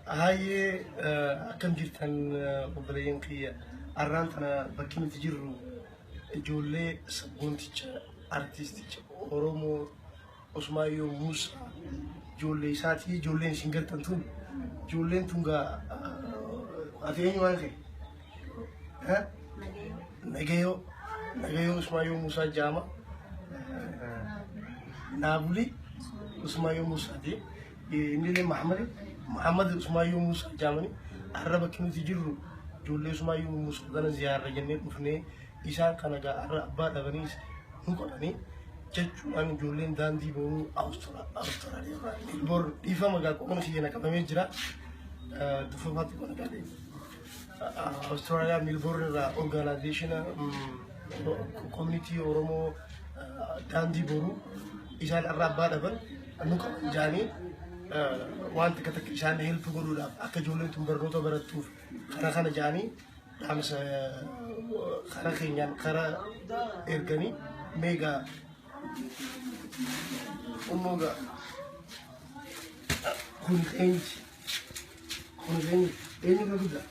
Hayyee, akkam jirtan obboleeyyan kiyya? Arraan tana bakki nuti jirru ijoollee sabboonticha artisticha Oromoo Usmaayyoo Muusaa, ijoollee isaatii, ijoolleen isin gartan tun, ijoolleen tun gaa ati eenyu waan kee? Nagayoo, Nagayoo Usmaayyoo Muusaa Jaama Naabuli Usmaayyoo Muusaati. Inni illee Mahamad, Mahamad Usmaayyoo Muusaa Jaamani. Arra bakki nuti jirru ijoollee Usmaayyoo Muusaa kana ziyaarra jennee dhufnee, isaan kana gaa arra abbaa dhabaniis nu qabanii jechuudhaan ijoolleen daandii boruu Awustiraaliyaa Meelboorn, dhiifama gaa qomana kiyya na qabamee jira. Duffafaatti qona galee. Awustiraaliyaa Meelboorn irraa organization community Oromoo daandii boruu isaan arra abbaa dhaban nu qaban jaanii waan takka takka isaan help godhuudhaaf, akka ijoolleen tun barnoota barattuuf kana kana jaanii dhaamsa kara keenyaan kara erganii. Meegaa ummoo gaa kun eenyu? Kun eenyu? Eenyu irra guddaa?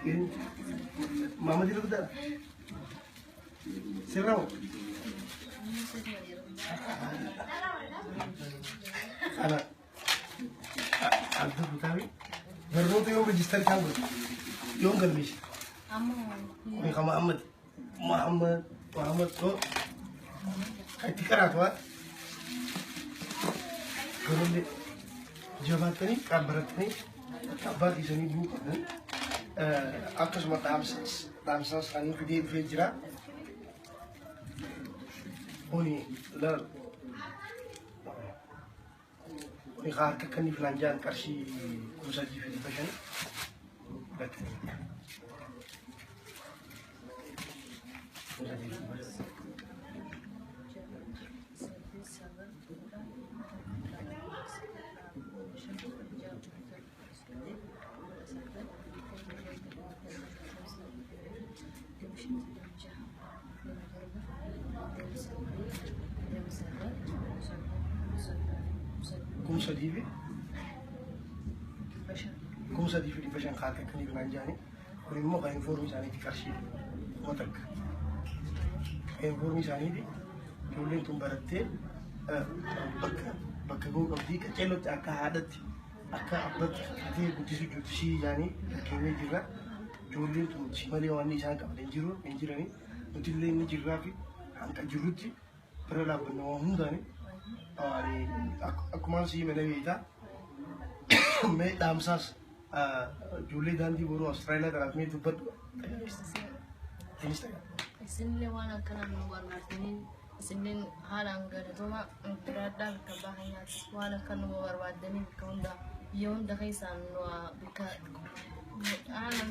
Eenyu? Maamadi irra guddaadha? Sirra moo? Kana adda kutaabi barnoota yoom register isaan godhe? Yoom galmeesse? Kuni kan Muhammad, Muhammad, Muhammad to kan itti qaraatu waan garullee jabaattanii qabbarattanii akka abbaa keessanii bu'uu qabdan. Akkasuma dhaamsas dhaamsaa isaanii fidee dhufee jira. Kuni laal, kuni harka akka inni filaan jaan qarshii 3,500 fudhatanii. 3,500. 3,000 fi 3,500 harka akka inni filaan jaanii. Kun immoo kan informii isaaniiti, qarshii 1,000. Kan informii isaaniiti. Ijoolleen tun barattee bakka bakka ga'uu qabdii, qaceellotti akka haadhatti akka abbatti taatee guddisuu jirtu si isaanii kennee jirra. Ijoolleen tun si malee waan isaan qaban hin jiru, hin jirani. Nuti illee ni jirraa fi hanqa jirrutti bira dhaabbanna waan hundaani. Akkumaan si hime na beektaa. Mee dhaamsaas ijoollee daandii boruu Awustiraaliyaa kanaaf mee dubbadhu. Isinis ta'a. Isinillee waan akkanaan nu barbaadaniin isinillee haalaan galatooma, jiraadhaa. Bakka abbaa keenyaatti waan akka nu barbaaddanii bakka hunda, biyya hunda keessaan nu bakka haalaan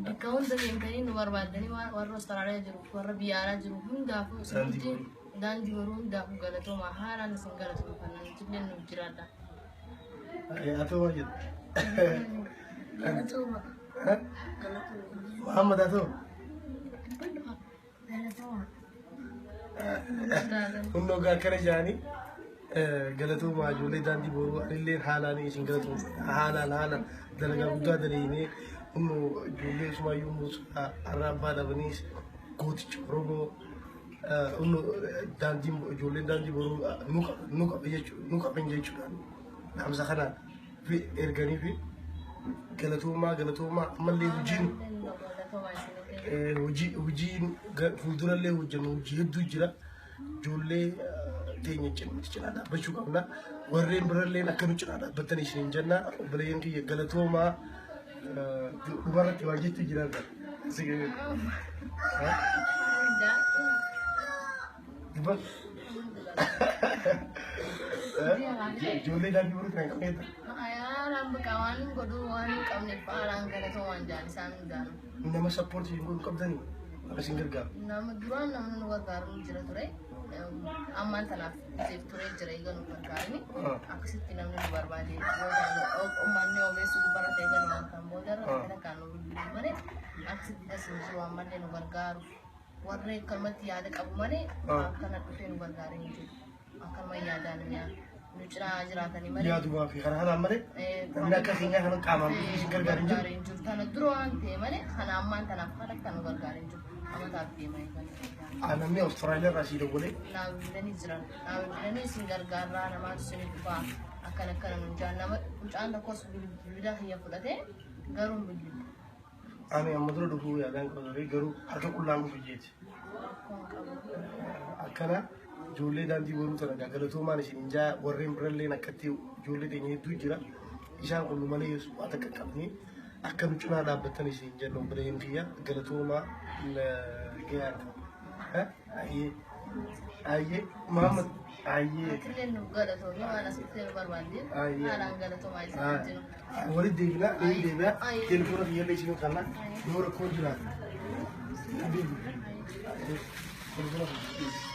bakka hunda deemtanii nu barbaaddanii, warra Awustiraaliyaa jiru, warra biyya alaa jiru hundaafuu isinitti daandii boruu hundaafuu galatooma, haalaan isin galatoomfanna, nutillee nuuf jiraadha. Haa ta'u, maal jedhu? Galatooma. Muhammad, haa ta'u. Galatooma. Hundoo gaa akkana jaanii galatooma ijoollee daandii boruu, anillee haalaan isin galatooma, haalaan haalaan dalagaa guddaa dalaginee. Hundoo ijoollee Usmaayyoo Muusaa har'a abbaa dhabaniis gooticha Oromoo hundoo daandii ijoolleen daandii boruu nu qaba, nu qaba jechuudha, nu qaban jechuudhaan dhaamsa kanaan fi erganii fi galatoomaa, galatoomaa. Ammallee hojiin hojii hojiin fuuldurallee hojjennu hojii hedduu jira. Ijoollee teenya nuti cinaa dhaabbachuu qabna. Warreen birallee akka nu cinaa dhaabbatan isiniin jenna. Obboleeyyan kiyya, galatoomaa. Dhumarratti waan jechuu jiraata. Dubbadhu. Ijoollee daandii boruu kan qabneetta. Haalaan bakka waan godhuu waan hin qabneef haalaan galatoomaan jaan isaan hundaanuu. Nama support isin godhu qabdanii, nama isin gargaaru? Nama duraan namni nu gargaaru ni jira ture. Ammaan tanaaf dhiseef turee jira, eega nu gargaarani. Akkasitti namni nu barbaade uummanni ogeessi gubbaarra ta'e ganu waan kan boodarra takka takkaan nu bilbilu malee akkasitti tas hin jiru. Ammallee nu gargaaru warri akkanumatti yaada qabu malee akkana dhufee nu gargaaree hin jiru. Akkanuma yaadaan mi'a. Nu cinaa jiraatanii malee. Yaadumaa fi karaa kanaan malee namni akka keenyaa kana qaamaan dhufee isin gargaaru hin jiru. Gargaara hin jiru. Tana dura waan ta'e malee kana ammaan tanaaf kan akka nu gargaara hin jiru. Amataaf deemanii kan nu gargaara. Namni Awustiraaliyaa irraa sii dawwalee Naa bilbilanii jiran. Naa bilbilanii isin gargaarraa namaatu isin dhufaa akkana akkana nun jaan nama mucaan tokkos bilbila kiyya fudhatee garuu hin bilbille. Ani amma dura dhufuu yaadaan qaba ture garuu harka qullaan dhufu jeeti. Rakkoon qabu. Akkana ijoollee daandii boruu tana egaa galatoomaan isin hin jaa warreen biralleen akkatti ijoollee teenya hedduu jira. Isaan kun nu malee waa takka hin qabne akka nu cinaa dhaabbattan isin hin jennu obboleeyyan kiyya galatoomaa gayaadha. Ayyee ayyee Muhammad ayyee. Atillee nuuf galatoomii waan asitti nu barbaanneef haalaan galatoomaa isin wajjin. Walitti deebinaa ni deebi'a telefoona kiyyallee isin kanna yoo rakkoon jiraate. Telefoona kiyya.